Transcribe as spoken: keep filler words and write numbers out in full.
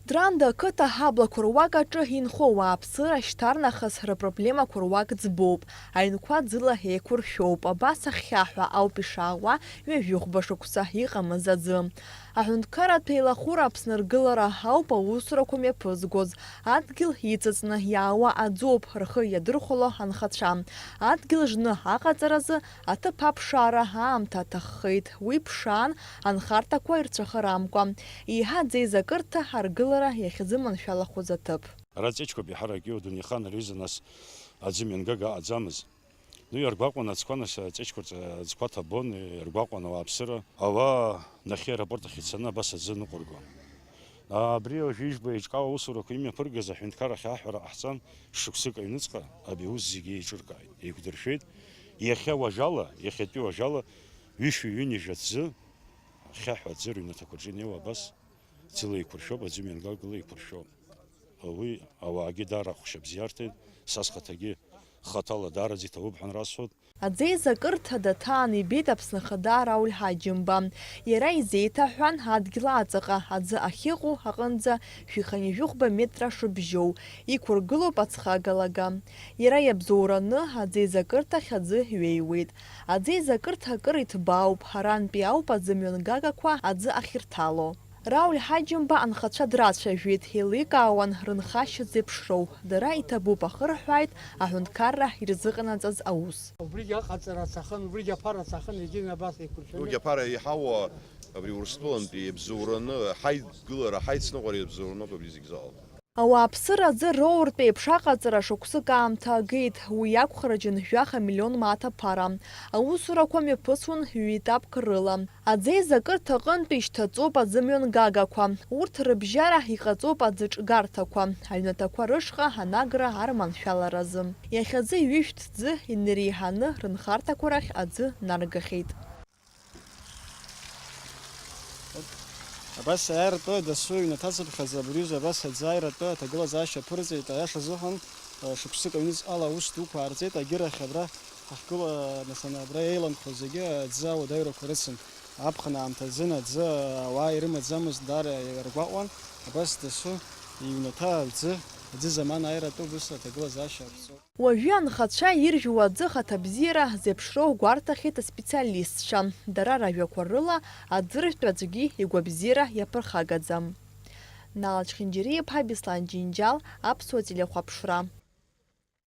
Дранда ақыҭа аҳаблақәа руак аҿы инхо ауааԥсыра шьҭарнахыс рыпроблемақәа руак ӡбоуп. Аҩнқәа ӡыла еиқәыршәоуп, абас ахьхьаҳәа ауп ишаауа ҩажәихәба шықәса иҟамыз аӡы. Аҳәынҭқарратә еилахәыра Аԥсны ргылара ауп аусурақәа мҩаԥызгоз, адгьыл иҵыҵны иаауа аӡоуп рхы иадырхәало анхацәа. Адгьыл жны аҟаҵаразы аҭыԥ аԥшаара аамҭа аҭаххеит, уи ԥшаан анхарҭақәа ирцәыхарамкәа. Еиҳа аӡеизакырҭа аргылара иахьазыманшәалахоз аҭыԥ. Ара ҵеџьқәоуп иаҳарак иоу, дунеихаан рҩыза нас аӡы мҩангага аҟаӡамыз. Ну, иаргәаҟуан аӡқәа, нас аҵеџьқәа рҵ-, аӡқәа ҭабон, иаргәаҟуан ауааԥсыра. Ауаа нахьхьи аеропорт ахь ицаны абас аӡы ныҟәыргон. Абри уажәы ижәбо еиҿкаау аусурақәа имҩаԥыргаз аҳәынҭқаррахь аҳәара ҟаҳҵан, шықәсык аҩныҵҟа абри аус зегьы еиҿыркааит, еиқәдыршәеит. Иахьа уажәала, иахьатәи уажәала ҩышәи ҩынҩажәи аӡы, ахьхьаҳәа аӡы рыҩнаҭақәа рҿы инеиуа абас ӡыла еиқәыршәоуп, аӡы мҩангагала еиқәыршәоуп. Уи ауаагьы даара ахәшьа бзиа рҭеит, са схаҭагьы хаҭала даараӡа иҭабуп ҳәа расҳәоит. Аӡеизакырҭа даҭаан ибеит Аԥсны Ахада Рауль Ҳаџьымба. Иара изеиҭаҳәан, адгьыл аҵаҟа аӡы ахьыҟоу аҟынӡа шәиханижәыхәба метра шыбжьоу иқәыргылоуп ацхагалага. Иара иабзоураны аӡеизакырҭахь аӡы ҩеиуеит. Аӡеизакырҭа акыр иҭбаауп, арантәи ауп аӡы мҩангагақәа аӡы ахьырҭало. Рауль Ҳаџьымба анхацәа драцәажәеит, еиликаауан рынхашьа зеиԥшроу. Дара иҭабуп ахырҳәааит аҳәынҭқарра ирзыҟанаҵаз аус. Убригь аҟаҵара аҭахын, убригь аԥара аҭахын, егьин абас еиқәыршәаны. Убригь аԥара еиҳау абри Урыстәылантәи иабзоураны, ҳаидгылара, ҳаицныҟәара иабзоураны ауп абри зегь зыҟало. Ауааԥсыра аӡы роуртә еиԥш аҟаҵара шықәсык аамҭа агеит, уи акәхара џьынжәаха миллион мааҭ аԥара. Аусурақәа мҩаԥысуан ҩ-етапк рыла. Аӡеизакырҭа аҟынтә ишьҭаҵоуп аӡы мҩангагақәа. Урҭ рыбжьара иҟаҵоуп аӡыҿгарҭақәа, аҩнаҭақәа рышҟа анагра арманшәаларазы. Иахьазы ҩышә ҭӡы инареиҳаны рынхарҭақәа рахь аӡы наргахьеит. Абас аиааиратәы дасу иҩнаҭацыԥхьаӡа абри аҩыза абас аӡы ааиратәы аҭагылазаашьа аԥырҵеит, аиаша азыҳәан, шықәсык аҩныҵҟала аус дуқәа аарҵеит, агьырахь абра ҳахьгыла, нас абра еиланхо зегьы аӡы ауадаҩрақәа рыцын. Аԥхын аамҭазын аӡы ауаа ирымаӡамызт, даара иаргәаҟуан, абас дасу иҩнаҭа аӡы, аӡы заман ааиратәы убыс аҭагылазаашьа аԥҵоуп. Уажәы анхацәа иржәуа аӡы хаҭабзиара зеиԥшроу гәарҭахьеит аспециалистцәа. Дара ражәақәа рыла, аӡырҩтә аӡәгьы игәабзиара иаԥырхагаӡам. Нала Чхинџьариа-иԥҳа, Беслан Џьынџьал, Аԥсуа телехәаԥшра.